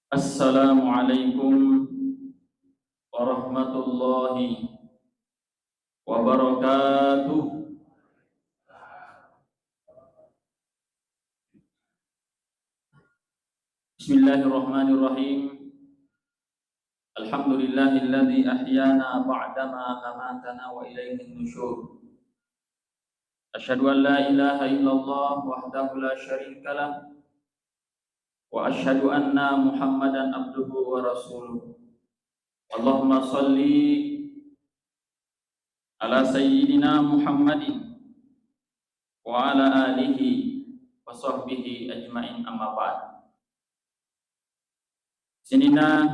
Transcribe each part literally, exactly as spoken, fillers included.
Assalamualaikum warahmatullahi wabarakatuh. Bismillahirrahmanirrahim. Alhamdulillahilladzi ahyana ba'dama amatana wa ilaihin nusyur. Asyhadu an la ilaha illallah wahdahu la syarika lah, wa asyhadu anna Muhammadan abduhu wa rasuluh. Allahumma shalli ala sayyidina Muhammadin wa ala alihi wa sahbihi ajmain, amma ba'd. Sininna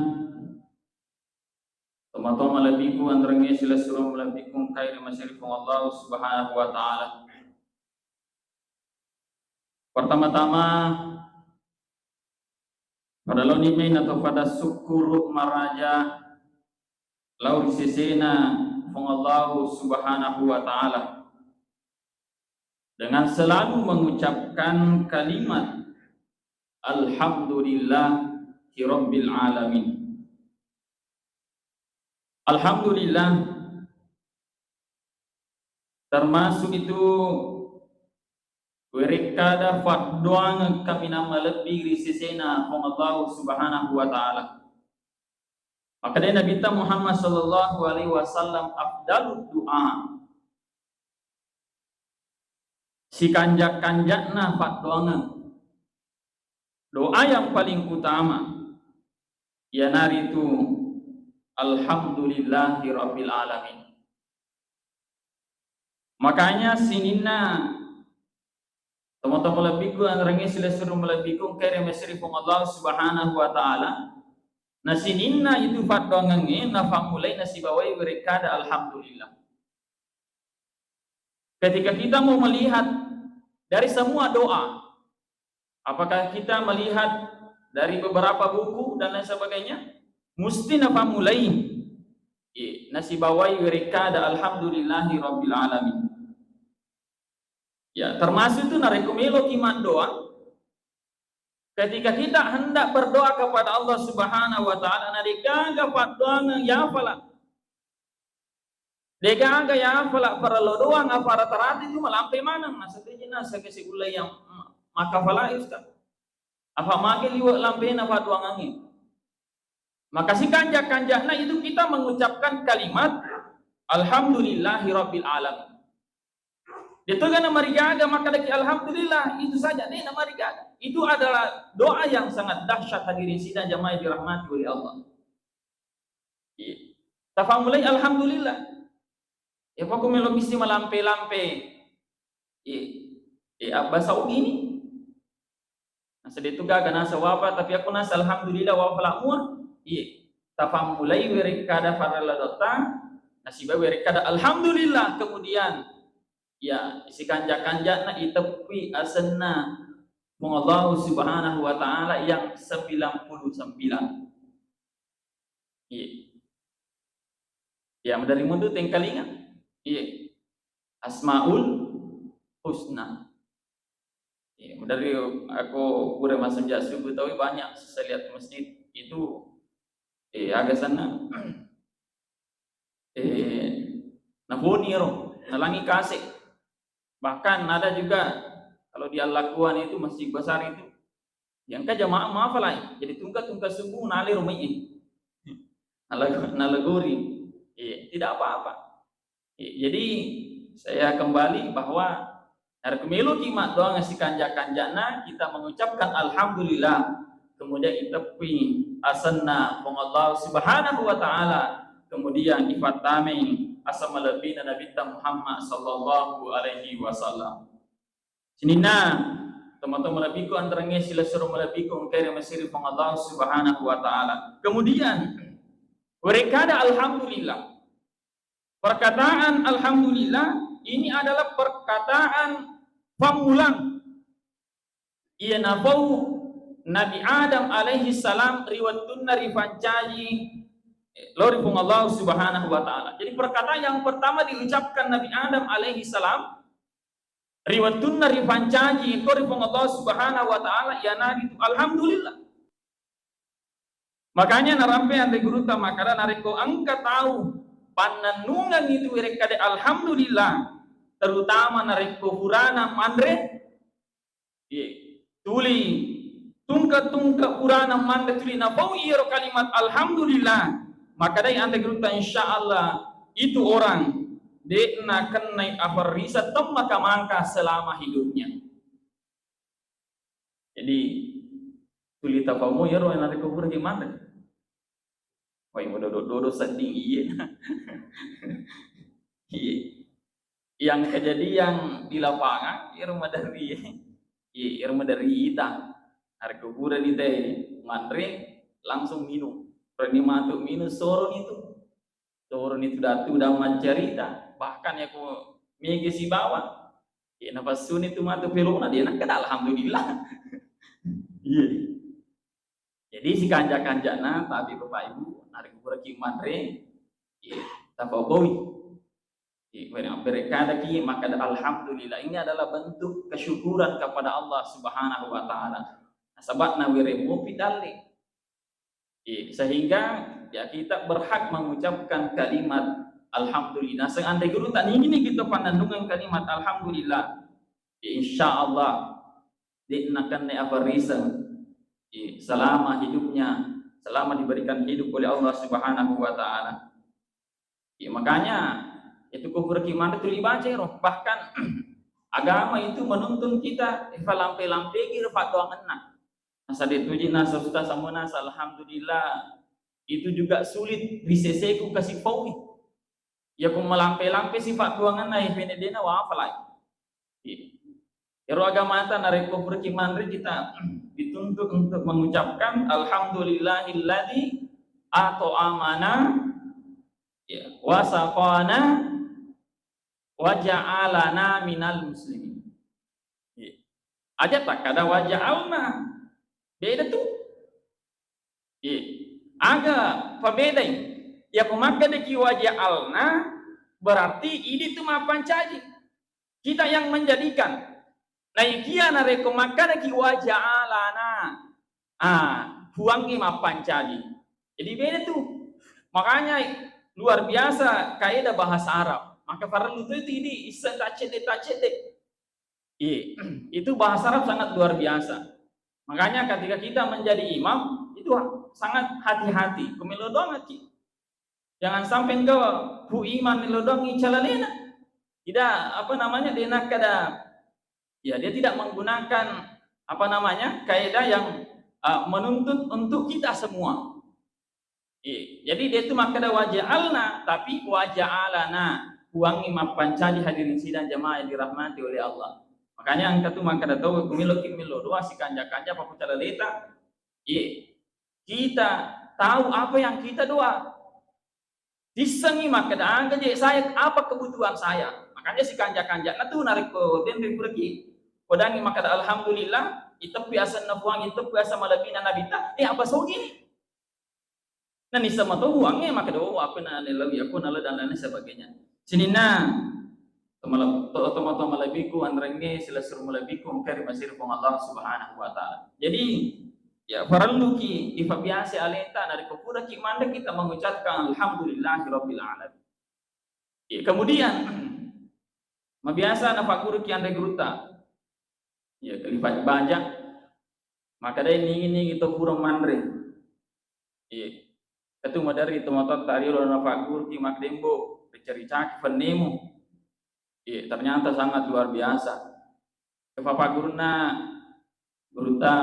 tomatoa malebbiku, anrengnge silessureng malebbiku engkae ri masiri Puang Allah Subhanahu wa Ta'ala. Pertama-tama, pada laoni mai nato pada sukkuru maraja lao ri sesena Puang Allah Subhanahu wa Ta'ala dengan selalu mengucapkan kalimat Alhamdulillahi Rabbil Alamin. Alhamdulillah, termasuk itu werekkada faddoangeng kaminang malebbi ri sesena Puang Allah Subhanahu wa Ta'ala. Makkedai Nabitta Muhammad sallallahu alaihi wasallam, afdalud du'a, sikanja-kanjana faddoangeng, doa yang paling utama, iyanaritu alhamdulillahi rabbil alamin. Makanya sininna tomatoa malebbiku, anrengnge silessureng malebbiku engkae ri masiri Puang Allah Subhanahu wa Ta'ala, na sininna itu faddoangengnge nafammulai nasibawai werekkada alhamdulillah. Ketika kita mau melihat dari semua doa, apakah kita melihat dari beberapa buku dan lain sebagainya, musti nafammulai, iya, nasibawai werekkada alhamdulillahi rabbil alamin. Ya, termasuk itu narekko meloki maddoa, ketika kita hendak berdoa kepada Allah Subhanahu wa Ta'ala, na degaga faddoangeng yafala, degaga yafala parello doang, apa rata-rata itu malampe maneng, naseng deje naseng kasi ulle yang makkafalai, Ustaz. Apa mage liwe lampena faddoangengnge. Maka sikanja-kanjana itu kita mengucapkan kalimat alhamdulillahi rabbil alamin. De'to ga namarigaga makkedaki alhamdulillah, itu saja de' namarigaga. Itu adalah doa yang sangat dahsyat, hadirin sidang jamaah yang dirahmati oleh Allah. Iya. Tafammulai alhamdulillah. Iya, pokok melo misi malampe-lampe. Iya. Iya, bahasa ugini. Nasaba de'tu gaga naseng wafa, tapi akko naseng alhamdulillah wafa la mua. Iya. Tafammulai werekkada farella dotta, nasaba werekkada alhamdulillah, kemudian, ya, sikanja-kanjana iteppi asenna Puang Allah Subhanahu wa Ta'ala yang sembilan puluh sembilan. Iya. Ya, maderri mundu tengkalinga. Iya. Asmaul Husna. Iya, maderri aku pura masenja subuh tahu banyak saya lihat masjid itu, eh, aga sana. Eh, nafoni ro, nalangi kasek. Bahkan ada juga kalau di Al-Lakuan itu masjid besar itu, yang ke jamaah maaf lah, jadi tungka-tungka subuh nale rumai. Nale-, nalegori. Iya, tidak apa-apa. Iya, jadi saya kembali bahwa narekko meloki maddoang sikanja-kanjana, kita mengucapkan alhamdulillah, kemudian iteppi asenna Puang Allah Subhanahu wa Ta'ala, kemudian ifattamai aseng malebbina Nabitta Muhammad sallallahu alaihi wasallam. Sininna tomatoa malebbiku, anrengnge silessureng malebbiku engkae ri masiri Puang Allah Subhanahu wa Ta'ala. Kemudian, werekkada alhamdulillah. Perkataan alhamdulillah ini adalah perkataan fammulang. Iya nafau Nabi Adam alaihi salam ri wettunna rifancaji lao ri Puang Allah Subhanahu wa Ta'ala. Jadi perkataan yang pertama diucapkan Nabi Adam alaihi salam ri wettunna rifancaji ko ri Puang Allah Subhanahu wa Ta'ala, iyanaritu alhamdulillah. Makanya narampe anre gurutta makkada, narekko engka tau pannennungeng itu werekkade alhamdulillah, terutama narekko furana manre, iye, tuli tungke-tungke furana manre tuli napau iyaro kalimat alhamdulillah, makkadai anre gurutta, insya Allah itu orang de'na kennai afarrisa temmaka-maka selama hidupnya. Jadi tuli tapau mo iyaro narekko furaki manre. Wai, madodo-dodo sedding, iye. Iye. Yang kejadian di lapangan, iyaro maderri. Iye, iyaro maderri ita. Narekko purani te manre, langsung minum. Purani matu minum, soroni tu. Soroni tu datu dan mancarita. Bahkan yako mege sibawa, iye, napassuni tu matu pelona, de nakkeda alhamdulillah. Iye. Jadi sikanja-kanjana, tapi Bapak Ibu, narekko puraki manre, iye, tapau boi. Iye, berekadaki makkada alhamdulillah. Ini adalah bentuk kesyukuran kepada Allah Subhanahu wa Ta'ala. Nasaba nawere mopi dalle. Iye, sehingga ya kita berhak mengucapkan kalimat alhamdulillah. Seandai gurutta nigi-nigi to pannennungeng kalimat alhamdulillah, ya, insya Allah de nakenna afarrisa, ya, selama hidupnya, selama diberikan hidup oleh Allah Subhanahu wa Ta'ala. Ya, makanya itu ko puraki manre tuli baca ero. Bahkan agama itu menuntun kita, eh, falampe-lampegi ro paddoangenna. Nasaba tuji nasa suta samona, alhamdulillah, itu juga sulit riseseku kasi paui. Ya, ko malampe-lampe sifat tuangenna, eh, pene dena wafalai. Iya. Ero agamata narekko puraki manre kita dituntut untuk mengucapkan alhamdulillahilladzi at'amana, ya, wa saqana wa ja'alana minal muslimin. Iya. Aja takkada wa ja'alna. Beda tu. Iya. Aga pabedai? Yako makkedaki wa ja'alna, berarti idi tu mappancaji. Kita yang menjadikan. Naikia narekko makkedaki wa ja'alana, ah, Puangnge mappancaji. Jadi beda tu. Makanya luar biasa kaedah bahasa Arab. Maka parellu tu itu idi isseng taccedde-taccedde. Iya, itu bahasa Arab sangat luar biasa. Makanya ketika kita menjadi imam, itu sangat hati-hati. Kumelo doang ki. Jangan sampai engkau hu imam melo doang icalalena. Tidak, apa namanya, dia nak kada, ya, dia tidak menggunakan, apa namanya, kaidah yang, uh, menuntut untuk kita semua. Iya. Jadi dia itu makkeda wa ja'alna, tapi wa ja'alana. Puangnge mappancaji, hadirin sidang jamaah yang dirahmati oleh Allah. Makanya engka tu makkeda tau, kumelo ki melo doa sikanja-kanja pakucalaleta. Iya. Kita tahu apa yang kita doa. Tissengi makkeda, aga je saya, apa kebutuhan saya. Makanya sikanja-kanja na tu narekko denre puraki. Kodangi makkeda alhamdulillah, iteppi asenna Puang, iteppi aseng malebbina Nabitta, eh, apa sogi ni? Na nisseng mato Puangnge makkeda, oh, apa na lelau yako nala dan lain sebagainya. Sininna tomala-, to-, tomatoa malebbiku, anrengnge silessureng malebbiku, engka ri masiri Puang Allah Subhanahu wa Ta'ala. Jadi, ya, parelluki ifabiasa aleta, narekko puraki manre kita mengucapkan alhamdulillahi rabbil alamin. Ya, kemudian, mabiasa napagguruki anre gurutta. Ya, kalifa baja. Makkedai ningi-ningi to pura manre. Iya. Itu maderri tomatoatta riolo napagguruki makkeda, "Mbo, rica-ricaki fennemu." Iya, ternyata sangat luar biasa. Ifapaggurunna gurutta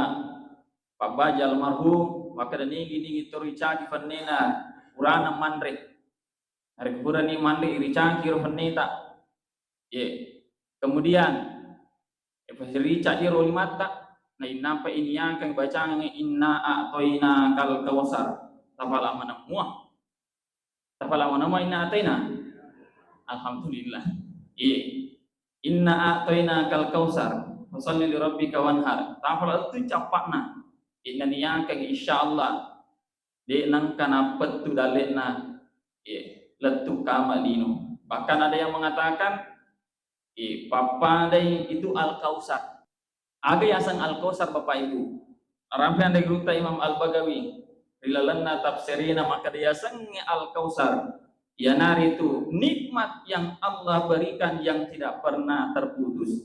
Pak Baja almarhum, makkeda ningi-ningi to ricaki fennena, purana manre. Narekko purani manre, iricaki ro fenneta. Ye. Kemudian, ipasirica iro limatta, nainnampa iniakeng bacangeng inna a'toina kal kausar. Tafala manemmua. Tafala manemmua inna a'toina. Alhamdulillah. Iye. Inna a'toina kal kausar. Fasalli li rabbika wanhar. Tafala tu cappakna. Inna niakeng insyaallah. De nengka nappettu dalle'na, eh, lettu kama lino. Bahkan ada yang mengatakan, eh, pappadai itu Al-Kausar. Aga yaseng Al-Kausar, Bapak Ibu? Rampe anre gurutta Imam Al-Bagawi. ri lalenna tafsirina makkeda yasengnge Al-Kautsar, iyanaritu nikmat yang Allah berikan yang tidak pernah terputus.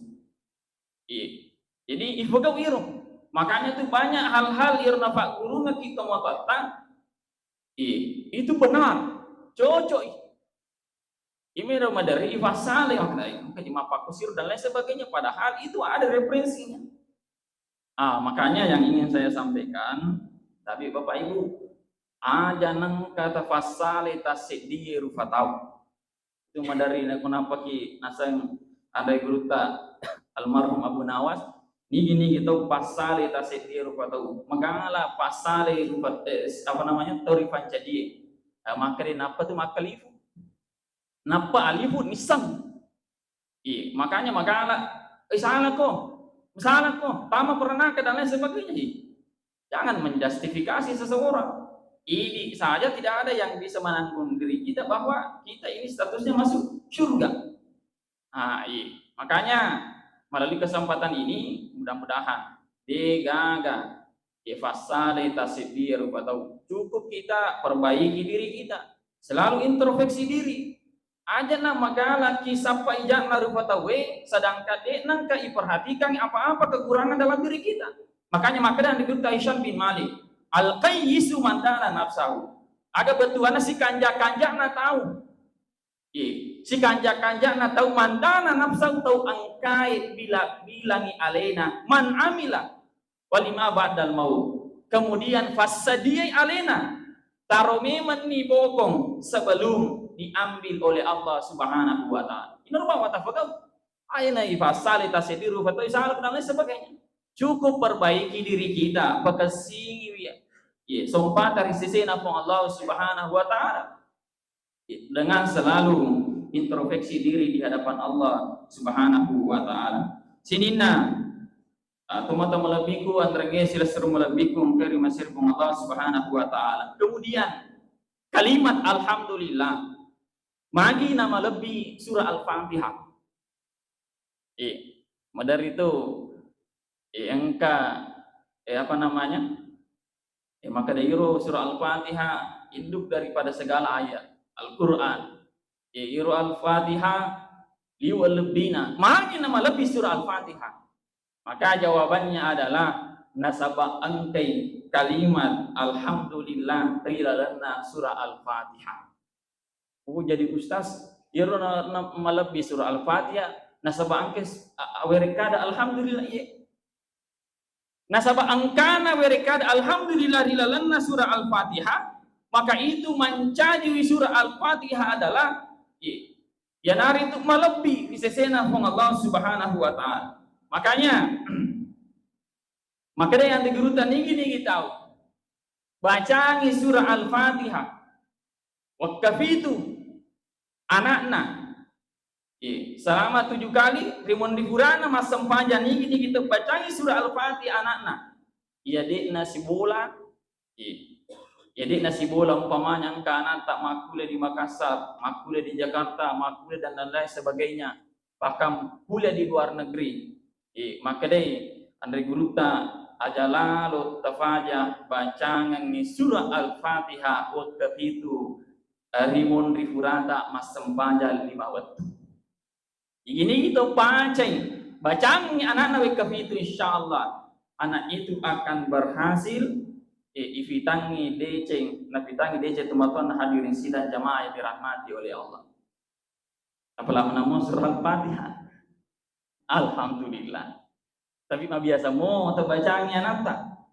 Iya. Jadi, ifegau iro. Makanya tuh banyak hal-hal iro napaggurungekki tomatoatta, iya, itu benar, cocok. Imero maderri ifassale, makna engka ji mappakkusiro dan lain sebagainya, padahal itu ada referensinya. Ah, makanya yang ingin saya sampaikan, tapi Bapak Ibu, aja nengka tafassale tasseddie rufa tau. Itu maderri nakunappaki naseng anre gurutta almarhum Abu Nawas, nigi-nigi tau passale tasseddie rufa tau. Magala passale rufa, eh, apa namanya, tau rifancajie. Eh, makkeda nappa tu makkalifu. Nappa alifu nisseng. Iya, makanya magala, "Eh, salah ko, salah ko, tama peranaka dan lain sebagainya." Iya. Jangan menjustifikasi seseorang. Ini saja tidak ada yang bisa menanggung diri kita bahwa kita ini statusnya masuk surga. Ah, iya. Makanya melalui kesempatan ini, mudah-mudahan degaga ifassale tasseddie rupa tau. Cukup kita perbaiki diri kita. Selalu introspeksi diri. Aja na magala ki sappa ija'na rupa tauwe, sedangkan de nengka iperhatikan apa-apa kekurangan dalam diri kita. Makanya makkeda Nabi Hisham bin Malik, "Al-qayyisu man dana nafsahu." Aga bettuanna sikanja-kanjana tau. Iya, sikanja-kanjana tau, man dana nafsahu, tau engkae bila-bilangi alena, man amila walima ba'dal maut. Kemudian fassadiai alena, taro memenni bokong sebelum diambil oleh Allah Subhanahu wa Ta'ala. Ini rupa mata pegau. Aina ifassale tasediru fatoi salah dan lain sebagainya. Cukup perbaiki diri kita, pekessingi wi, iya, sompata ri sesena Puang Allah Subhanahu wa Ta'ala. Dengan selalu introspeksi diri di hadapan Allah Subhanahu wa Ta'ala. Sininna, ah, tomatoa malebbiku, anrengnge silessureng malebbiku engka ri masirpung Allah Subhanahu wa Ta'ala. Kemudian, kalimat alhamdulillah, magi namalebbi surah Al-Fatihah. Eh, maderri tu, eh, engka, eh, apa namanya? Eh, makkeda iro surah Al-Fatihah induk daripada segala ayat Al-Quran. Eh, iro Al-Fatihah liwe lebbina. Magi namalebbi surah Al-Fatihah? Maka jawabannya adalah nasaba engkai kalimat alhamdulillah ri lalenna surah Al-Fatihah. Oh, jadi ustaz, iyaro na, na malebbi surah Al-Fatihah, nasaba engka s-, a, a, werekkada alhamdulillah, iya. Nasaba engkana werekkada alhamdulillah ri lalenna surah Al-Fatihah, maka itu mancajiwi surah Al-Fatihah adalah, iya, iyanaritu malebbi ri sesena Puang Allah Subhanahu wa Ta'ala. Makanya, makanya yang digurutta nigi-nigi tau bacangi surah Al-Fatihah. Wekkafitu anakna. Iya, selama tujuh kali, ri monri furana massempajang nigi-nigi tau bacangi surah Al-Fatihah anakna. Iya de'na sibola, iya. Iya de'na sibola umpamanya engka anakta makkuliah di Makassar, makkuliah di Jakarta, makkuliah dan lain-lain sebagainya. Bahkan kuliah di luar negeri. Eh, makkedai anre gurutta, aja lalo tafaja bacangengngi surah Al-Fatihah wekkafitu, eh, ri monri furata massempajang lima wettu. Ini itu pacai, bacangi anakna wekkafitu, insyaallah anak itu akan berhasil, eh, ifitangi deceng, nafitangi deceng tomatoanna hadirin sidang jamaah yang dirahmati oleh Allah. Apalagi namun surah Al-Fatihah. Alhamdulillah. Tapi mabiasa mo tabacangi anakta.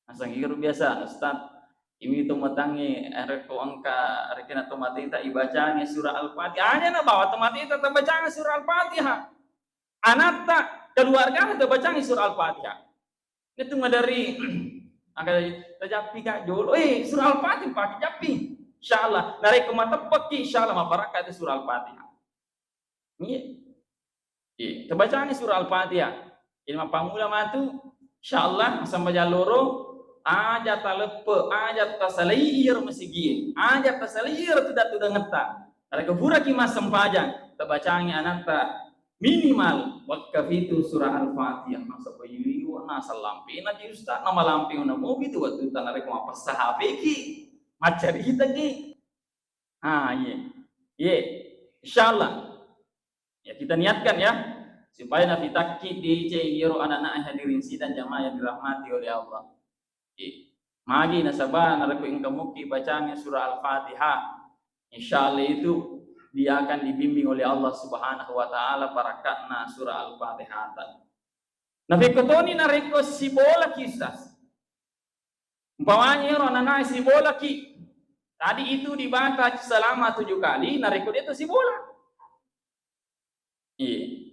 Naseng iro biasa, Ustaz, imi to matangi, eh, rekko engka rekena to mateta ibacangi surah Al-Fatihah. Aja na bawa to mateta tabacangi surah Al-Fatihah. Anakta, keluarga tabacangi surah Al-Fatihah. Itu maderri, angka tajappi ka jolo, eh, surah Al-Fatihah pake jappi. Insyaallah, narekko mateppekki, insyaallah mabarakka itu surah Al-Fatihah. Iya. Iya, tabacani surah Al-Fatihah. Jadi mappammula matu, insyaallah, sambajang loro, aja taleppe, aja tasalai iyaro masigie, aja tasalai iyaro tudang-tudangetta. Narekko puraki massempajang, tabacangi anakta minimal Wekka fitu surah Al-Fatihah, masa bayu-bayu na sallampena di ustaz, na malampe na mobi tu waktu tanarik mapassa H P ki, maccarita ki. Ah, iya. Iya. Insyaallah. Ya, kita niatkan ya, supaya nafitakki D C iyaro anak-anak hadirin sidang jamaah yang dirahmati oleh Allah. Iya. Magi nasaba narekko engka mukki bacangi surah Al-Fatihah, insyaallah itu dia akan dibimbing oleh Allah Subhanahu wa Ta'ala barakatna surah Al-Fatihah. Nah, fekko toni narekko sibolaki, Ustaz. Umpamanya ero anak-anak sibolaki. Tadi itu dibaca selama tujuh kali, narekko dia tu sibola. Iya.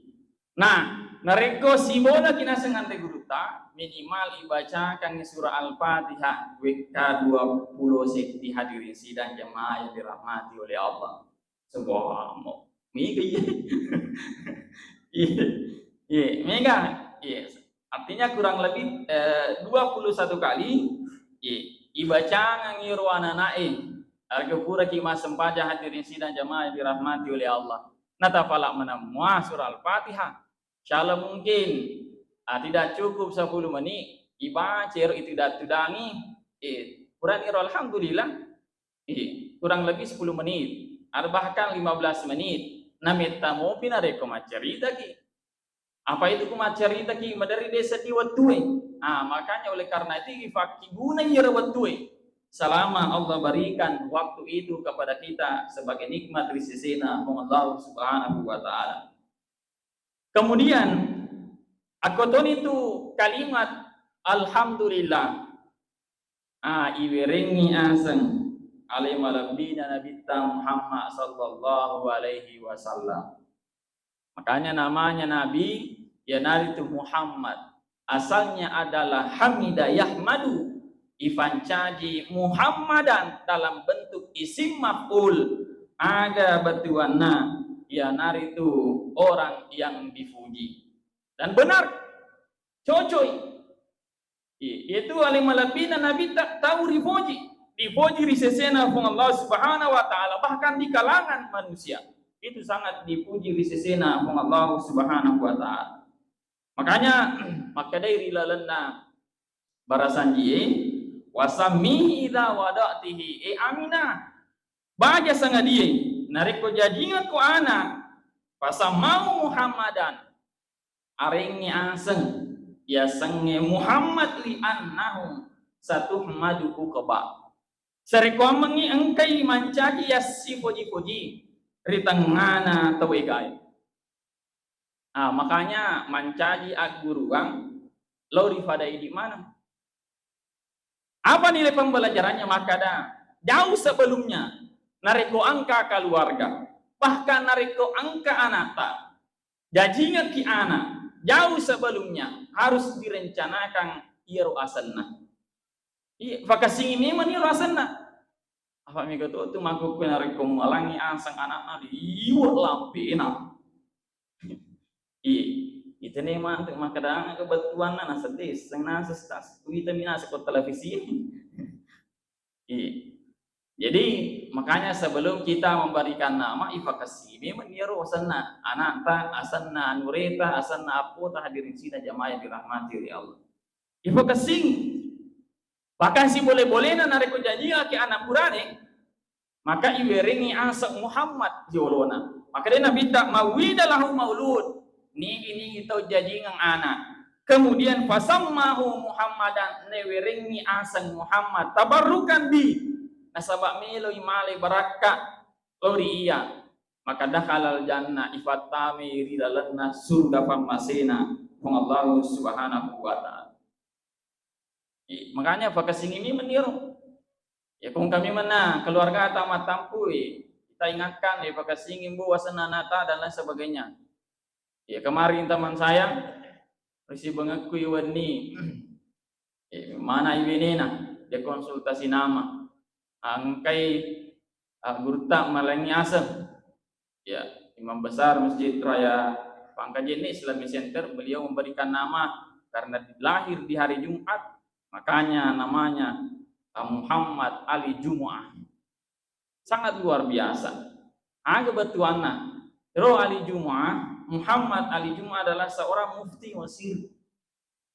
Nah, narekko sibolaki naseng anre gurutta, minimal ibacakangngi surah Al-Fatihah wekka dua puluh setti hadirin sidang jamaah yang dirahmati oleh Allah. Subhanallah. Mega iya. Iya. Iya, mega. Iya. Artinya kurang lebih, eh, dua puluh satu kali, iya, ibacangangngi ro anak-anak e. Arga puraki massempajang hadirin sidang jamaah yang dirahmati oleh Allah. Natafala maneng mua surah Al-Fatihah. Insyaallah mungkin, ah, tidak cukup sepuluh menit, ibaca ro itu datudangi, eh, kurang iro alhamdulillah. Iya, kurang lebih sepuluh menit, atau bahkan lima belas menit. Nametta mopi narekko maccaritaki. Apa itu ku maccaritaki, maderri de seddi wettue. Ah, makanya oleh karena itu ifakkiguna iyaro wettue selama Allah berikan waktu itu kepada kita sebagai nikmat ri sesena Puang Allah Subhanahu wa Ta'ala. Kemudian, akkotoni tu kalimat alhamdulillah. Ah, iwerengngi aseng ale malebbina Nabitta Muhammad sallallahu alaihi wasallam. Makanya namanya Nabi, iyanaritu Muhammad. Asalnya adalah hamida yahmadu, ifancaji Muhammadan dalam bentuk isim maf'ul. Aga batuanna, iyanaritu orang yang dipuji. Dan benar, cocoi. I-, itu ale malebbina Nabitta tau ripoji, dipoji ri sesena Puang Allah Subhanahu wa Ta'ala, bahkan di kalangan manusia itu sangat dipuji ri sesena Puang Allah Subhanahu wa Ta'ala. Makanya makkedai ri lalenna barasanjie, "Wasammihi idza wada'tihi," e Aminah, baja sangadie narekko jajingekko ana, fasammahu Muhammadan, arengngi aseng, yasengnge Muhammad, li annahu satuhmadu uqba. Sarekkoammengngi engkai mancaji yassipoji-poji ri tengngana tau egae. Ah, makanya mancaji agguruang lao ri fada idi maneng. Apa nilai pembelajarannya? Makkada, jauh sebelumnya, narekko engka keluarga, bahkan narekko engka anakta, jajingekki anak, jauh sebelumnya harus direncanakan iyaro asenna. Iya, fakassingi memang iyaro asenna. Apa mega to tu makkukku narekko mualangi aseng anakna liwe' lampena. Iya, itane mantu makkadang kebutuhanna nasedde, seng naseng tas. Kuitami naseng ko televisi. Iya. Jadi, makanya sebelum kita memberikan nama, ifakassingi memang iyaro asenna, anakta, asenna anureta, asenna appota, hadirin sidang jamaah yang dirahmati oleh Allah. Ifakassingi. Bahkan sibole-bolena narekko jajingekki anak burane, maka iwerengngi aseng Muhammad ri olona. Maka de Nabitta, "Mawwida lahu maulud," nigi-nigi tau jajingeng anak. Kemudian, "Fasammahu Muhammadan," newerengngi aseng Muhammad, "tabarrukan bi," nasaba meloi male barakka lao ri iya. Maka dakhalal jannah, ifattamai ri lalenna surga pammasena Puang Allah Subhanahu wa Ta'ala. I-, makanya fakassingi memang iyaro. Ya, kung kami mana keluarga ta mattampui, kita ingatkan, ya, fakassingi mbo asenna anakta dan lain sebagainya. Ya, kemarin teman saya, risibengekku iwenni, eh, mana ibenena, dia konsultasi nama. Engkai, ah, gurutta malengngi aseng. Ya, Imam Besar Masjid Raya Pangkajene Islamic Center, beliau memberikan nama karena lahir di hari Jumat, makanya namanya, ah, Muhammad Ali Jumu'ah. Sangat luar biasa. Aga bettuanna. Ro Ali Jumu'ah, Muhammad Ali Juma adalah seorang mufti Mesir.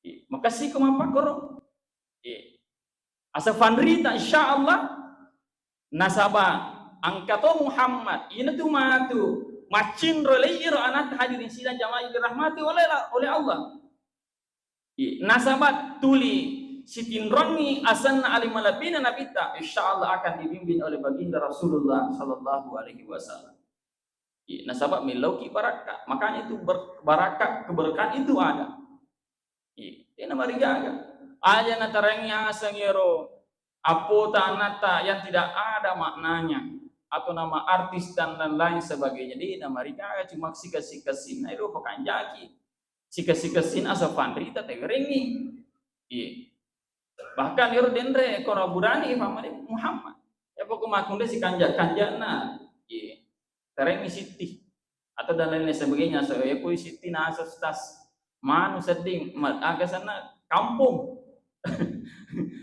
Iya. Makessiko mappakkoro. Iya. Asa fanrita, insya Allah. Nasaba engka to Muhammad, ina tu matu maccinro leiro anatta, hadirin sidang jamaah yang dirahmati oleh, oleh Allah. Iya. Nasaba tuli sitinrongi asenna ale malebbina Nabitta, insya Allah akan dibimbing oleh baginda Rasulullah sallallahu alaihi wasallam. Iya. Nasaba millauki barakka, makanya itu ber-, barakka, keberkahan itu ada. Iya, dena marigaga. Aja natarangi aseng ero appota anatta yang tidak ada maknanya, atau nama artis dan lain-lain sebagainya. Dena marigaga, cuma sikessi-kessinna ero pakanjaki. Sikessi-kessin asa fanrita tewerengi. Iya. Bahkan ero denre koro burani pamade Muhammad. Ya pokok makkunde sikanja-kanjana. Iya. Terengi sitti. Atau dan lain sebagainya. So, ya kui sitti nasa stas. Manu sedding, ma-, aga sana kampung.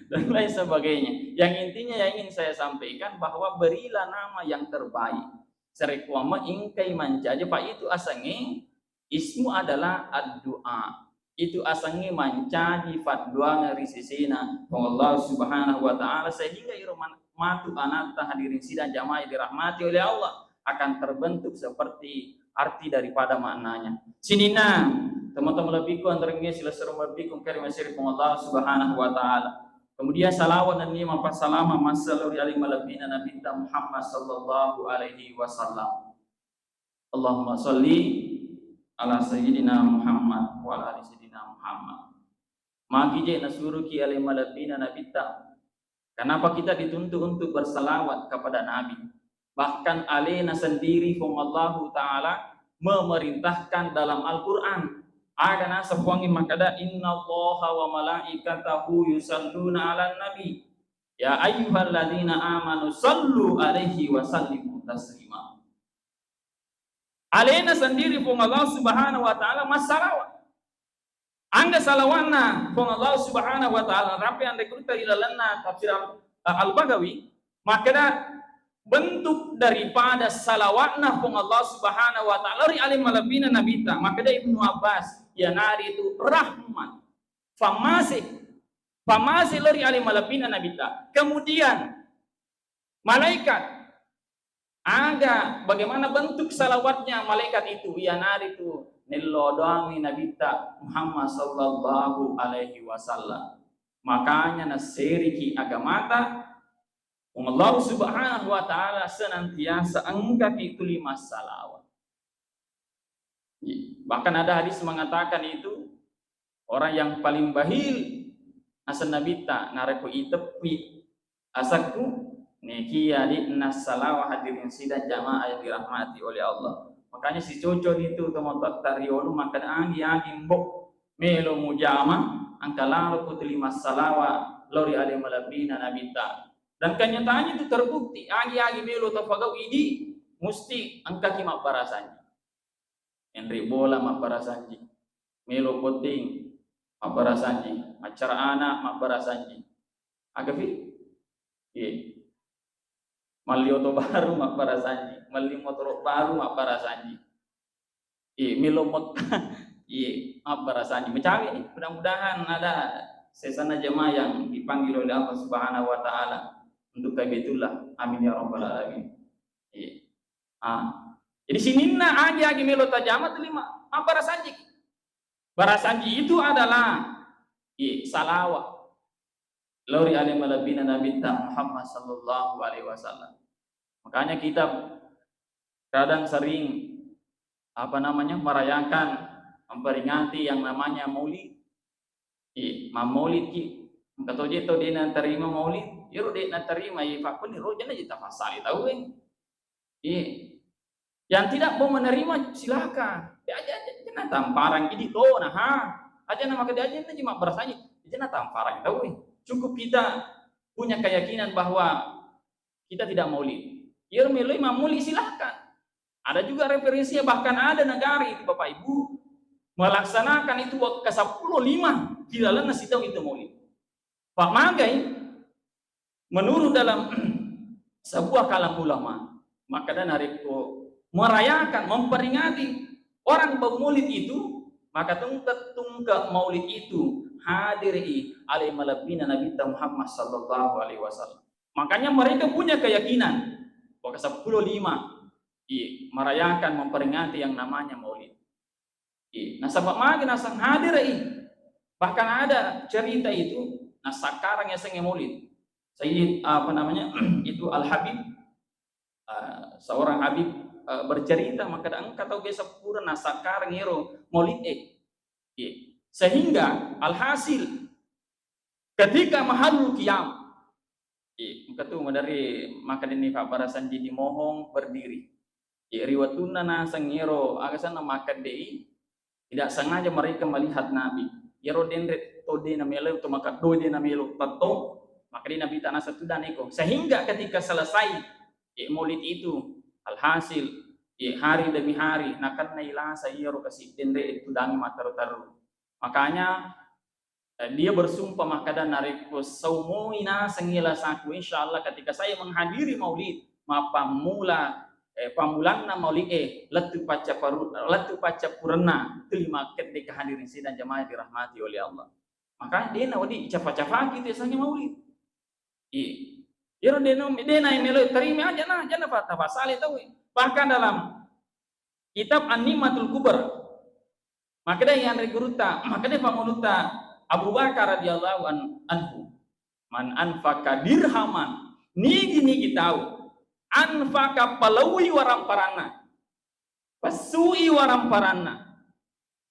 Dan lain sebagainya. Yang intinya yang ingin saya sampaikan bahwa berilah nama yang terbaik. Sarekkuamma ingkai mancaji, Pak, itu asengnge ismu adalah addu'a. Itu asengnge mancaji padduangeng ri sesena Puang Allah Subhanahu wa Ta'ala, sehingga iro man-, matu anatta, hadirin sidang jamaah yang dirahmati oleh Allah, akan terbentuk seperti arti daripada maknanya. Sininna, teman-teman lebihku, antarengge silessureng lebihku, kari masiri Puang Allah Subhanahu wa Ta'ala. Kemudian salawat nennia mappassalama massalo ri ale malebbina Nabitta Muhammad sallallahu alaihi wasallam. Allahumma salli ala sayyidina Muhammad wa ala ali sayyidina Muhammad. Magi je nasuruki ale malebbina Nabitta? Kenapa kita dituntut untuk bersalawat kepada Nabi? Bahkan alena sendiri Puang Allahu Ta'ala memerintahkan dalam Al-Quran. Aga naseng Puangnge makkeda, "Innallaha wa malaikatahu yusalluna ala nabi. Ya ayyuhalladzina amanu sallu alaihi wa sallimu taslima." Alena sendiri Puang Allah Subhanahu wa Ta'ala massalawat. Angga salawatna Puang Allah Subhanahu wa Ta'ala, rapi anre kurita ilalanna tafsir Al-, Al-Baghawi, makkeda bentuk daripada salawatna Puang Allah Subhanahu wa Ta'ala ri ale malebbina Nabitta, makkeda Ibnu Abbas, iyanaritu rahmat. Famase, famase lo ri ale malebbina Nabitta. Kemudian malaikat, aga, bagaimana bentuk salawatnya malaikat itu? Iyanaritu nello doangi Nabitta Muhammad sallallahu alaihi wasallam. Makanya nasseriki agamata, Puang Allah Subhanahu wa Ta'ala senantiasa engkaki tuli massalawat. Bahkan ada hadis mengatakan itu, orang yang paling bahil aseng Nabitta, narekko iteppi asakku, nekia di nassalawa, hadirin sidang jamaah yang dirahmati oleh Allah. Makanya sicoco itu teman-teman riolo makan agi-agi mbok melo mujama, angka lalo ku tuli massalawa lori ale malebbina Nabitta. Dan kenyataannya itu terbukti, agi-agi melo tafagau idi, musti engkaki mabbarasanji. Enri bola mabbarasanji. Melo botting mabbarasanji. Acara anak mabbarasanji. Agafi? Iya. Malli oto baru mabbarasanji. Malli motoro baru mabbarasanji. Iya, melo mot-, iya, mabbarasanji. Mecawi nih, mudah-mudahan ada sesana jemaah yang dipanggil oleh Allah Subhanahu wa Ta'ala untuk Kaibatullah. Amin ya rabbal alamin. Iya. Ah. Jadi sininna agi-agi melo tajama tu lima, mabbarasanji. Barasanji itu adalah, iya, salawat. Lori ale malebbina Nabitta Muhammad sallallahu alaihi wasallam. Makanya kita kadang sering, apa namanya, merayakan, memperingati yang namanya maulid. Iya, mammaulid ki. Engka to je to de natarima maulid, iyaro de natarima, iya, fakkuni roja na je tafassali tauwe. Iya. Yang tidak mau menerima, silakan. Ya, aja, aja, aja na tamparang idi to, nah, ha. Aja na maka dia aja na ji mabbarasanji, aja na tamparang tauwe. Cukup kita punya keyakinan bahwa kita tidak maulid. Iyaro meloi mammuli, silakan. Ada juga referensinya, bahkan ada negara itu, Bapak Ibu, melaksanakan itu waktu ke sepuluh lima di dalamnya sidang itu maulid. Pak Magai, menurut dalam sebuah kalam ulama, maka dan narekko merayakan, memperingati orang bau maulid itu, maka tungke-tungke maulid itu hadiri ale malebbina Nabitta Muhammad sallallahu alaihi wasallam. Makanya mereka punya keyakinan bahwa sepuluh lima, iya, merayakan, memperingati yang namanya maulid. Iya, nasaba magi naseng hadiri. Bahkan ada cerita itu, nasakkarang yasengnge maulid. Sayyid, apa namanya, itu Al Habib, eh, seorang Habib, eh, bercerita, makkeda engka tau biasa pura nasakkarang ero maulid e. Iya. Sehingga alhasil ketika mahallul qiyam, iya, engka tu maderri makkedani fabbarasan didi mohong berdiri. Iya, ri wettunna naseng ero aga senna makkedde i, tidak sengaja mereka melihat Nabi. Iyaro denre to de namelo, to makeddo de namelo, tetto, maka di Nabi tanasa tudang iko. Sehingga ketika selesai, eh, maulid itu, alhasil, eh, hari demi hari, nakennai lasa iyaro kasi denre tudangi matteru-teru. Makanya, eh, dia bersumpah makkeda, narekko saumoi naseng lasaku, insya Allah ketika saya menghadiri maulid, mappammula, eh, pammulanna maulid e, lettu paccaparu-, lettu paccappurenna, tuli makkedde kehadirin sidang jamaah dirahmati oleh Allah. Maka dena wedding icafa-cafaki tu yasengnge maulid. Iya. Iyaro dena, dena melo terima aja nah, jangan apa, apa salah tahu. Bahkan dalam kitab An-Ni'matul Kubra, makkeda yanre gurutta, makkeda pangulutta Abu Bakar radhiyallahu an-, anhu, "Man anfaqa dirhaman," nigi-nigi tau, anfaqa, palaui waramparanna, passui waramparanna.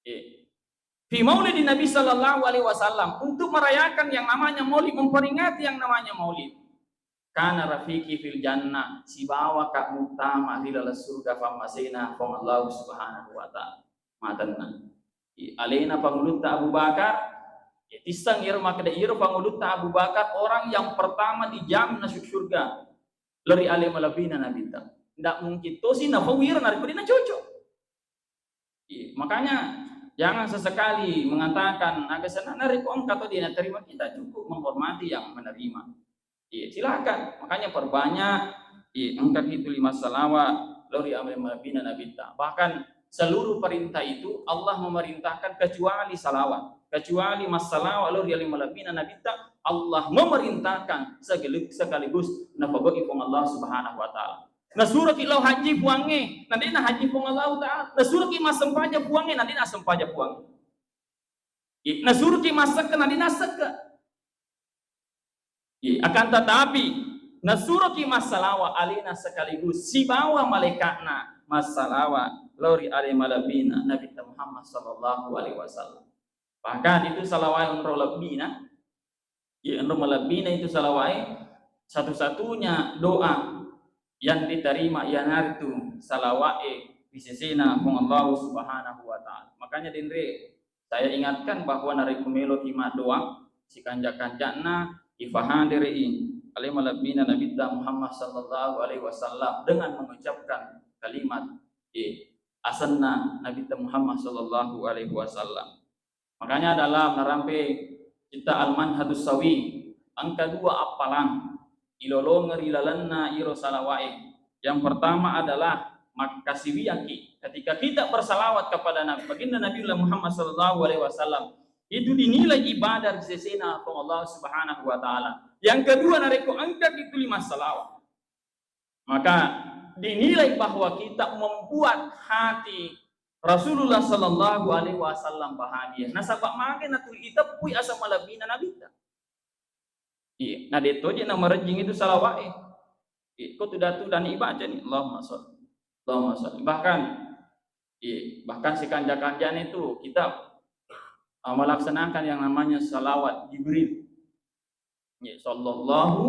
Eh. Fi maulidin Nabi sallallahu alaihi wasallam, untuk merayakan yang namanya maulid, memperingati yang namanya maulid. Kana rafiqi fil jannah, sibawaka muttama ri laleng surga, fammasena Puang Allah Subhanahu wa Ta'ala. Matenna. I-, alena pangulutta Abu Bakar, ya, tisseng iyaro makkeda iyaro pangulutta Abu Bakar orang yang pertama dijamin masuk surga. Lori ale malebbina Nabitta. Ndak mungkin tosi nafau iyaro narekko dena cocok. Iya, makanya jangan sesekali mengatakan, "Aga senna narekko engka to dena terima," kita cukup menghormati yang menerima. Iya, silakan. Makanya perbanyak, iya, engka ki tuli massalawat lao ri ale malebbina Nabitta. Bahkan seluruh perintah itu Allah memerintahkan kecuali salawat, kecuali massalawat lao ri ale malebbina Nabitta, Allah memerintahkan sekali-, sekaligus napagau'i Puang Allah Subhanahu wa Ta'ala. Nasuroki lao haji Puangnge, na de'na haji Puang Allahu Ta'ala. Nasuroki massempajang Puangnge, na de'na sempajang Puangnge. I-, nasuroki massekke, na de'na sekke. I-, akan tetapi, nasuroki massalawa alena sekaligus sibawa malaika'na massalawa lao ri ale malebbina Nabitta Muhammad sallallahu alaihi wasallam. Bahkan itu salawat onro lebbina, Iya, enro malebbina itu salawa'e, satu-satunya doa yang diterima iyanaritu salawa'e ri sesena Puang Allah Subhanahu wa Ta'ala. Makanya denre, saya ingatkan bahwa narekko meloki maddoa, sikanja-kanjana ifahadere'i ale malebbina Nabitta Muhammad sallallahu alaihi wasallam dengan mengucapkan kalimat, eh, asenna Nabitta Muhammad sallallahu alaihi wasallam. Makanya dalam narampe kitta Al-Manhajus Sawi, engka dua appalang ilolongeng ri lalenna iro salawa'e. Yang pertama adalah makkasiwiyaki. Ketika kita bersalawat kepada Nabi, baginda Nabiullah Muhammad sallallahu alaihi wasallam, itu dinilai ibadah ri sesena Puang Allah Subhanahu wa Ta'ala. Yang kedua, narekko engkaki tuli massalawat, maka dinilai bahwa kita membuat hati Rasulullah sallallahu alaihi wasallam bahagia. Nasaba magi natuli iteppui aseng malebbina Nabitta. Iya, na de toje na marejjing itu salawa'e. Iya, ko tuda-tuda ni ibaca ni, Allahumma sholli, Allahumma sholli. Bahkan, iya, bahkan sikanja-kanjana itu kita, uh, melaksanakan yang namanya salawat Jibril. Ya, sallallahu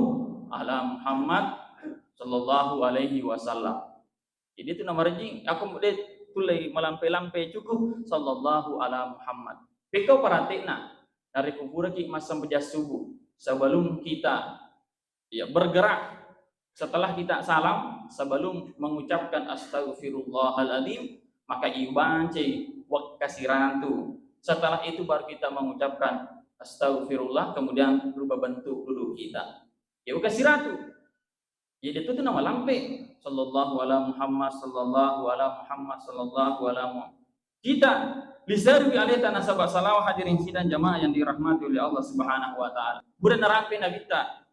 ala Muhammad, sallallahu alaihi wasallam. Jadi itu nama rejing, aku de tullei malampe-lampe, cukup sallallahu ala Muhammad. Pekko paratekna, narekko puraki massempajang subuh, sebelum kita, ya, bergerak, setelah kita salam, sebelum mengucapkan astaghfirullahaladzim, maka ibacai wekkasiratu. Setelah itu baru kita mengucapkan astaghfirullah, kemudian rubah bentuk duduk kita. Ya, wekkasiratu. Jadi itu tuh nama lampe. Sallallahu ala Muhammad, sallallahu ala Muhammad, sallallahu ala Muhammad. kita, li sarwi aleta nasaba salawa, hadirin sidang jamaah yang dirahmati oleh Allah Subhanahu wa Ta'ala. Buda narampe Nabitta,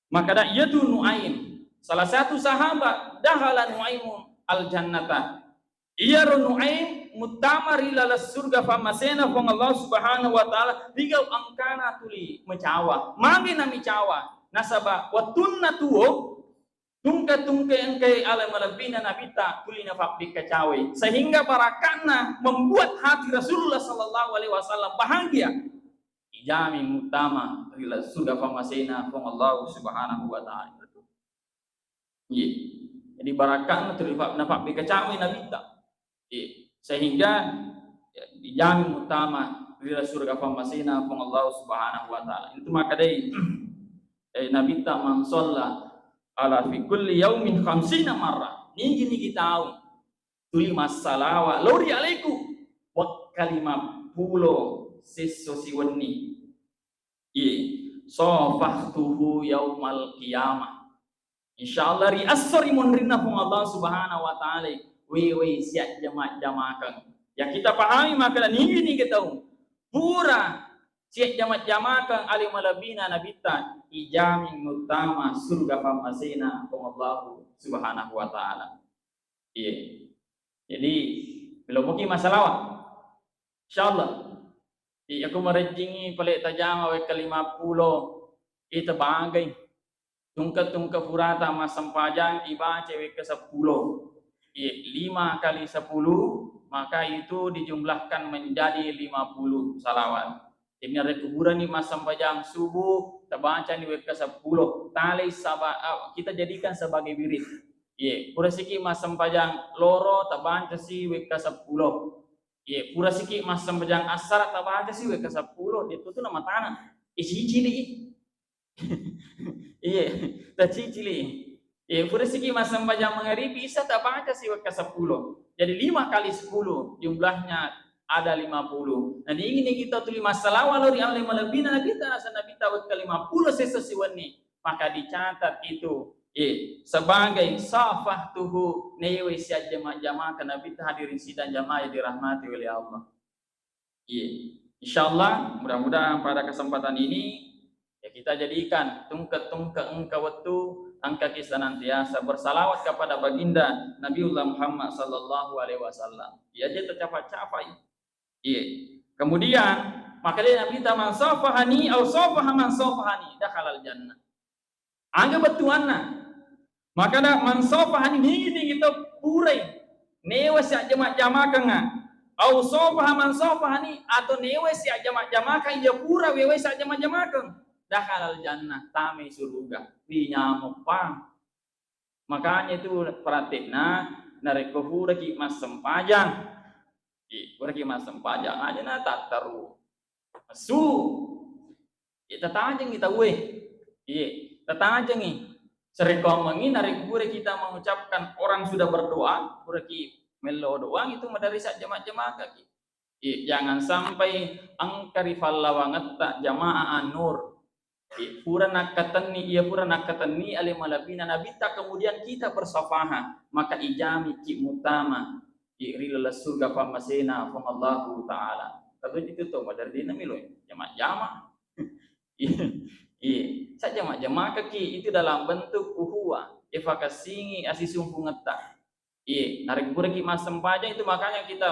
makkeda iyatu Nuaim, salah satu sahabat, dakhala Nuaimun al-jannata. Iyaro Nuaim muttama ri laleng surga fammasena Puang Allah Subhanahu wa Ta'ala, rigau engkana tuli macawa. Magi namicawa? Nasaba wettunna tuo, tungke-tungke engkai ale malebbina Nabitta tuli nafabbikacawai, sehingga barakatna membuat hati Rasulullah sallallahu alaihi wasallam bahagia. Ijami muttama ri laleng surga fammasena Puang Allah Subhanahu wa Ta'ala. Iya. Jadi barakatna tuli fa-, nafabbikacawai Nabitta. Iya. Sehingga, ya, ijami muttama ri laleng surga fammasena Puang Allah Subhanahu wa Ta'ala. Itu makkedai, eh, Nabitta, "Man shalla ala fi kulli yaumin khamsina marra." Nigi-nigi tau tuli massalawa lao ri aleku wekka lima pulo sesso siwenni. Iye, safahtuhu yaumal qiyamah. Insyaallah ri esso ri monrinna Puang Allah Subhanahu wa Ta'ala, wewe siajjama-jamakeng. Ya, kita pahami makkeda nigi-nigi tau pura siajjama-jamakeng ale malebbina Nabitta, ijami muttama surga fammasena Puang Allah Subhanahu wa Ta'ala. Iya. Jadi, melo muki massalawa. Insyaallah. Iya, ko marejjingi pale tajama wekka lima pulo, ita bagai. Tungke-tungke purata massempajang ibaca wekka seppulo. Iya, lima kali sepuluh, maka itu dijumlahkan menjadi lima puluh salawat. Jadi, narekko purani massempajang subuh, tabacani wekka seppulo. Talai saba-, ah, kita jadikan sebagai wirid. Iye, pura siki massempajang loro, tabacasi wekka seppulo. Iye, pura siki massempajang assara, tabacasi wekka seppulo. Itu tu nama tanah. Icicili. Iye, tacicili. Iye, pura siki massempajang mangaribi, isa, tabacasi wekka seppulo. Jadi lima kali sepuluh jumlahnya ada lima puluh. Nah, nigi-nigi tau tuli massalawa lao ri ale malebbina Nabitta, naseng Nabitta wekka lima pulo sesso siwenni, maka dicatat itu, eh, sebagai safahtuhu, newe siajjama-jamaka Nabitta, hadirin sidang jamaah yang dirahmati oleh Allah. Iya. Insyaallah, mudah-mudahan pada kesempatan ini, ya, kita jadikan tungke-tungke engka wettu, engkaki senantiasa bersalawat kepada baginda Nabiullah Muhammad sallallahu alaihi wasallam. Ya, aja tercapai-capai. Iya. Kemudian, makanya Nabitta, "Man safahani au safaha man safahani, dakhalal jannah." Aga bettuanna. Makana man safahani, nigi-nigi tau purai newe siajjama-jamakengnga. Au safaha man safahani, atau newe siajjama-jamakeng iya pura wewe siajjama-jamakeng. Dakhalal jannah, tamai suruga. Wi nyameng pa. Makanya itu praktekna, narekko puraki massempajang. Ih, puraki massempajang aja na tattaru. Su. Iya, tatajengi tauwe. Iya, tatajengi. Sarekkoammengngi narekko pura kita mengucapkan orang sudah berdoa, puraki mello doang itu maderri sajjama-jamakaki. Iya, jangan sampai engka ri fallawangetta jamaah An-Nur. Iya, pura nakkatenni, iya pura nakkatenni ale malebbina Nabitta, kemudian kita bersafaha, maka ijamiki muttama. Iya, ri laleng surga pammasena Puang Allahu Ta'ala. Tapi itu to maderri na melo jama-jama. Iya, iya. Sajjama-jamakaki itu dalam bentuk uhuwa, ifakassingi asisumpungetta. Iya, narekko puraki massempajang itu makanya kita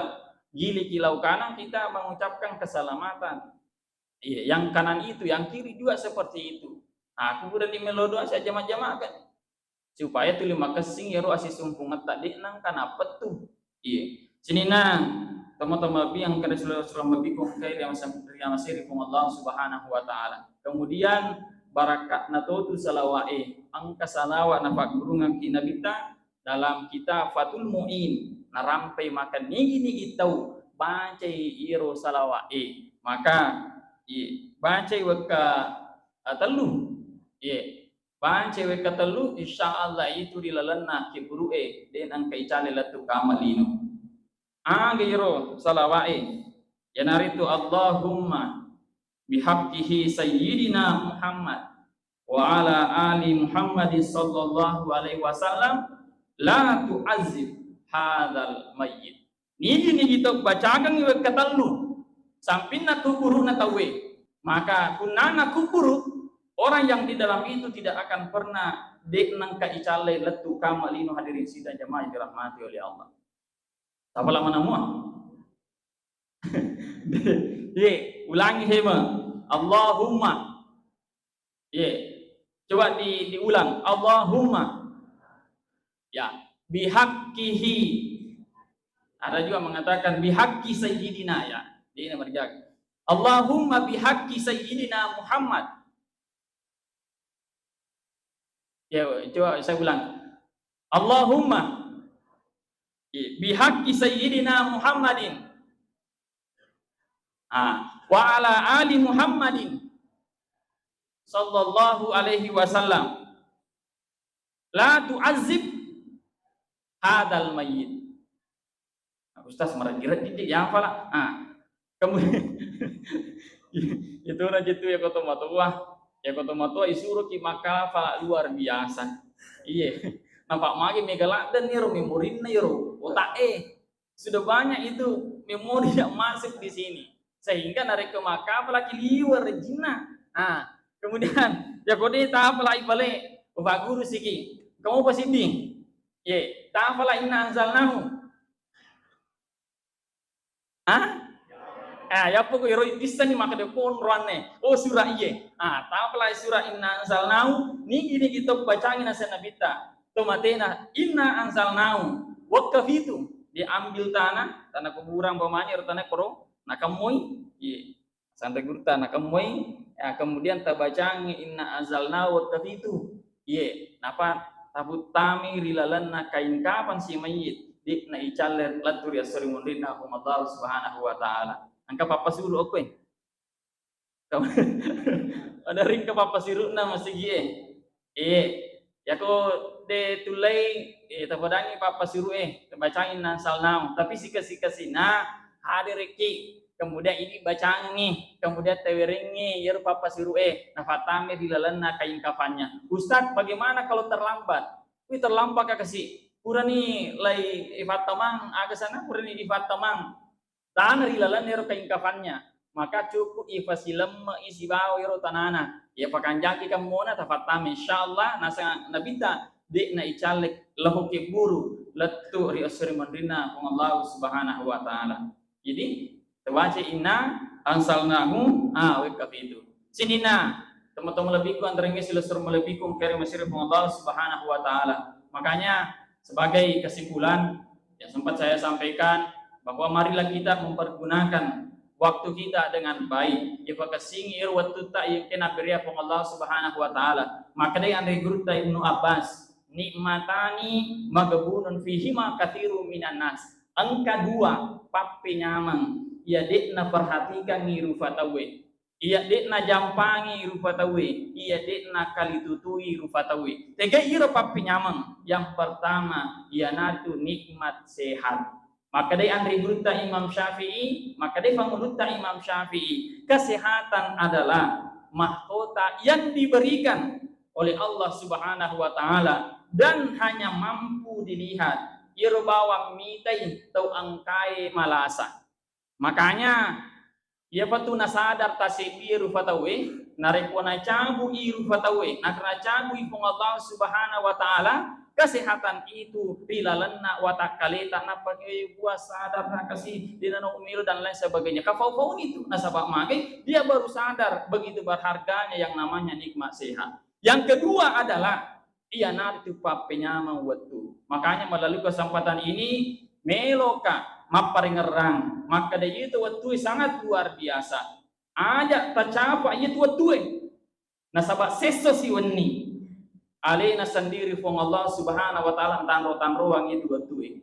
giliki lau kanan, kita mengucapkan keselamatan. Iya, yang kanan itu, yang kiri juga seperti itu. Aku pura di melo doa, saya jamak-jamakkan. Supaya tuli makessing iyaro asisumpungetta, de' nangka napettu. Iya. Sininna tomatoa mabbi engka ri sula-, sula mabbi ko engka ri amase-, ri amaseri Puang Allah Subhanahu wa Ta'ala. Kemudian barakatna totu salawa'e, engka salawa napaggurungengki Nabitta dalam kitab Fathul Mu'in, narampai maka nigi-nigi tau bacai iyaro salawa'e. Maka, iya, bacai wekka, ah, tellu. Iya. Bacai wekka tellu, insya Allah itu ri lalenna kuburu'e, de' nangka icale lettu kamma lino. Aga iro salawa'e, iyanaritu Allahumma bihaqqihi sayyidina Muhammad wa ala ali Muhammadin sallallahu alaihi wasallam, la tu'azzib hadzal mayyit. Nigi-nigi tau bacakengngi wekka tellu sampinna kuburu'na tauwe, maka punnana kuburu, orang yang di dalam itu tidak akan pernah de' nengka icallai lettu kamma lino, hadirin sidang jamaah yang dirahmati oleh Allah. Tapala manamua. Ye, ulangi hema. Allahumma. Ye. Coba di, diulang. Allahumma. Ya, bihaqqihi. Ada juga mengatakan bihaqqi sayyidina, ya. Ini mereka. Allahumma bihaqqi sayyidina Muhammad. Ya, coba saya ulang. Allahumma, iya, bihaqqi sayyidina Muhammadin. Ah, wa ala ali Muhammadin sallallahu alaihi wasallam. La tu'azzib hadal mayyit. Ustaz, maraggi-raggi di, ya, pala. Ah, kamu itu aja tuh ya, kota matua. Ya, kota matua isuruh ki maka pala luar biasa. Iya. Nampak magi mega ladden iro, memorinna iro, otak eh. Sudah banyak itu memori yang masuk di sini. Sehingga narekko maka apalagi liwar jinna. Ah, kemudian ya kode ta apalagi bale, Pak Guru siki. Kamu pasti di. Ye, ta apalagi inna anzalnahu. Ah? Ah, yappo ko ero bissani makkeda konroanne. Oh, sura iye. Ah, tapalai sura inna anzalnahu, nigi-nigi to bacangi naseng nabitta. To matena inna anzalnahu. Wekka fitu, diambil tanah, tanah kuburan umpamanya, ero tanah koro, nakemmoi. Iye. Santai gurutta, nakemmoi, ya, kemudian tabacangi inna anzalnahu wekka fitu. Iye, napa tabuttami ri lalenna kain kafan si mayyit, de'na icalle lettu ri esso ri munrinna Puang Allah Subhanahu wa Ta'ala. Engka pappasuru okkoe. Ada ringka pappasuru'na masigie. Eh, yako de tullei, eh, tapadangi pappasuru'e, tabacangi inna anzalnahu. Tapi sika-sikasina hadiriki, kemudian ini bacangi, kemudian tawerengi, iyaro pappasuru'e, nafatame di lalenna kain kafannya. Ustaz, bagaimana kalau terlambat? Wih, terlambat kakasi. Purani lai ifattamang, aga sana, purani ifattamang. Tana ri lalenna ero kain kafannya, maka cukup ifasilemmei sibawa ero tanana. Iya pakanjaki kammona tafattama, insyaallah, naseng nabitta, de'na icallek leho kebburu lettu ri esso ri munrinna Puang Allah Subhanahu wa Ta'ala. Jadi, tabaca inna anzalnahu, ah, wekka fitu. Sininna, teman-teman malebbiku, antarengge silessureng malebbiku, engkae ri masiri Puang Allah Subhanahu wa Ta'ala. Makanya, sebagai kesimpulan, yang sempat saya sampaikan, bahwa marilah kita mempergunakan waktu kita dengan baik. Ipakessingi ero wettutta iya engkae nabbere Puang Allah Subhanahu wa Ta'ala. Makkedai anre gurutta Ibnu Abbas, "Nikmatani maghbunun fihima katsirun minan nas." Engka dua pappenyameng iya de'na perhatikangngi rufa tauwe. Iya de'na jampangi rufa tauwe, iya de'na kalitutui rufa tauwe. Tega iro pappenyameng? Yang pertama, iyanatu nikmat sehat. Makkedai anre gurutta Imam Syafi'i, makkedai pangulutta Imam Syafi'i, kesehatan adalah mahkota yang diberikan oleh Allah Subhanahu wa Ta'ala dan hanya mampu dilihat iro bawang mitai tau engkae malasa. Makanya, iyapatu nasadar taseddie rufa tauwe, narekko nacabui rufa tauwe, narekko nacabui Puang Allah Subhanahu wa Ta'ala, kesehatan itu ri lalenna watakkaleta, nappa, eh, buah sadar nakasi, dena no umil dan lain sebagainya. Kafau-fauni itu, nasaba magai, dia baru sadar begitu berharganya yang namanya nikmat sehat. Yang kedua adalah iyanaritu pappenyameng wettu. Makanya melalui kesempatan ini, meloka mapparengerang makkeda itu wettu sangat luar biasa. Aja tacapa itu wettue. Nasaba sesso siwenni alena sendiri Puang Allah Subhanahu wa Ta'ala tanro-tanroang itu wettue.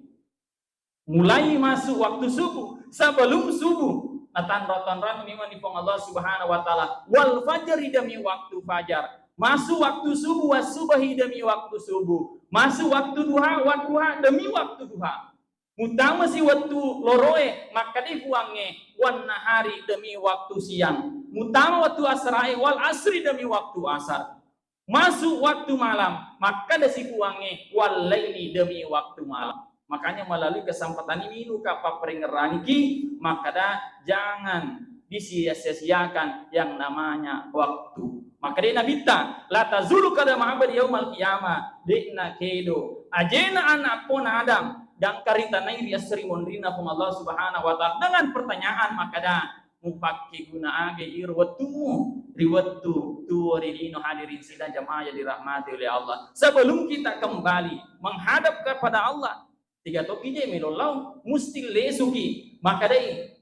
Mulai masuk waktu subuh, sebelum subuh, natanro-tanroang memang di Puang Allah Subhanahu wa Ta'ala. Wal fajri, demi waktu fajar. Masuk waktu subuh, wasubahi, demi waktu subuh. Masuk waktu duha, wadduha, demi waktu duha. Muttama si wettu loroe, makkeda Puangnge, wan nahari, demi waktu siang. Muttama wettu asrae, wal asri, demi waktu asar. Masuk waktu malam, makkeda si Puangnge, wal laili, demi waktu malam. Makanya melalui kesempatan ini, Luka, papparengngerangiki, makkada jangan disia-siakan yang namanya waktu. Makkada Nabitta, "La tazulu qadama abdi yaumal qiyamah," de'na kedo ajena anak pona Adam dan karitanai ri esso ri monrinna Puang Allah Subhanahu wa Ta'ala dengan pertanyaan, makkada, mupakkeguna aga iro wettummu ri wettu tuo ri lino? Hadirin sidang jamaah yang dirahmati oleh Allah, sebelum kita kembali menghadap kepada Allah, tiga toki je melo lao, musti lesuki. Makkadai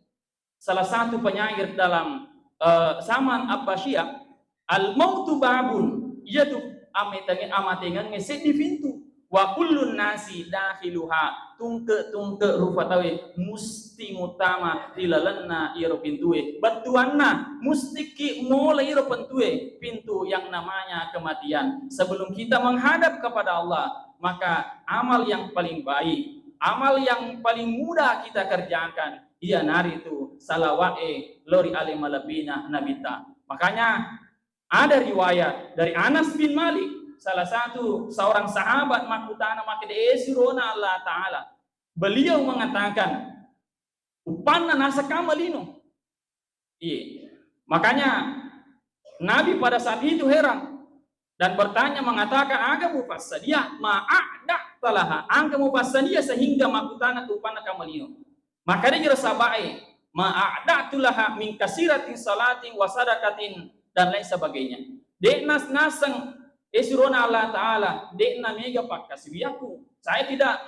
salah satu penyair dalam, eh, zaman Abbasiyah, "Al mautu babun," iyatu ametenge-, amatengengnge seddi pintu. "Wa kullun nasi dakhiluha," tungke-tungke rupa tauwe musti muttama ri lalenna iyaro pintue. Bettuanna, mustiki mola iyaro pintue, pintu yang namanya kematian. Sebelum kita menghadap kepada Allah, maka amal yang paling baik, amal yang paling mudah kita kerjakan, iyanaritu salawa'e lao ri ale malebbina Nabitta. Makanya, ada riwayat dari Anas bin Malik, salah satu seorang sahabat, makkutana makkeda, "Eh, surona Allah Ta'ala." Beliau mengatakan, "Uppanna naseng kama lino." Iya. Makanya Nabi pada saat itu heran dan bertanya, mengatakan, "Aga mupassadia, ma a'da'ta laha, engka mupassadia sehingga makkutana tu uppanna kama lino?" Maka dia jero sahabae, "Ma a'da'tu laha min kasiratin salatin wa sadaqatin," dan lain sebagainya. De'na naseng, eh, surona Allah Ta'ala, de'na mega pakkasiwiakku. Saya tidak,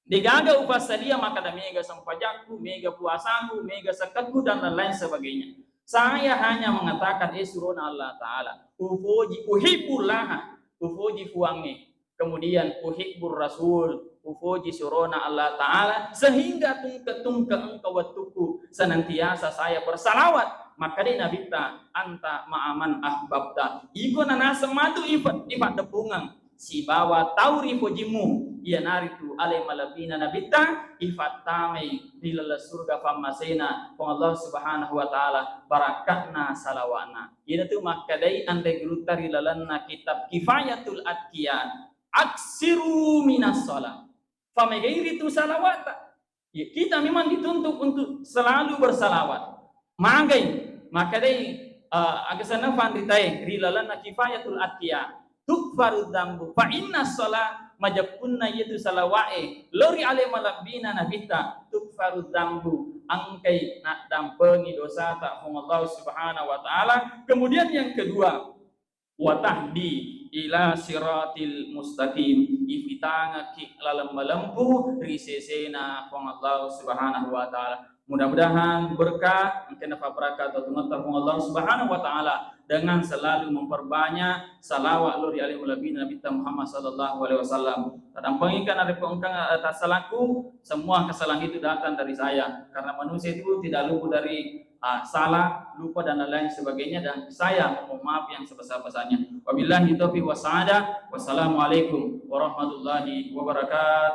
degaga upassadia makkada mega sempajakku, mega puasaku, mega sekekku, dan lain-lain sebagainya. Saya hanya mengatakan, eh, surona Allah Ta'ala, ufoji, uhibbullaha, ufoji Puangnge. Kemudian uhibbur rasul, ufoji surona Allah Ta'ala, sehingga tungke-tungke engka wettukku senantiasa saya bersalawat. Makkeda Nabitta, "Anta ma'aman ahbabta." Iko nanaseng matu ifa-, ifaddepungeng sibawa tau rifojimmu, iyanaritu ale malebbina Nabitta, ifattamai ri laleng surga fammasena Puang Allah Subhanahu wa Ta'ala, barakka'na salawa'na. Iyanatu makkedai anre gurutta ri lalenna kitab Kifayatul Atqiya, "Aksiru minas shalah." Pamegai ritu salawata. Ya, kita memang dituntut untuk selalu bersalawat. Magai, makkedai, eh, aga senna fanritae ri lalenna Kifayatul Atqiya, "Tukfaru dzambu, fa inna shalah," majeppunna iyatu salawa'e lao ri ale malebbina Nabitta, "tukfaru dzambu," engkai naddampengi dosata Puang Allah Subhanahu wa Ta'ala. Kemudian yang kedua, "Wa tahdi ila siratil mustaqim," ifitangekki laleng malempu ri sesena Puang Allah Subhanahu wa Ta'ala. Mudah-mudahan berkah, engka nafabarakka tau tumetta Puang Allah Subhanahu wa Ta'ala dengan selalu memperbanyak salawat lao ri ale malebbina Nabitta Muhammad sallallahu alaihi wasallam. Tadampengi kan ada engka, eh, tassalakku, semua kesalahan itu datang dari saya. Karena manusia itu tidak luput dari, ah, salah, lupa dan lain-lain sebagainya, dan saya memohon maaf yang sebesar-besarnya. Wabillahi taufiq wassaada. Wassalamualaikum warahmatullahi wabarakatuh.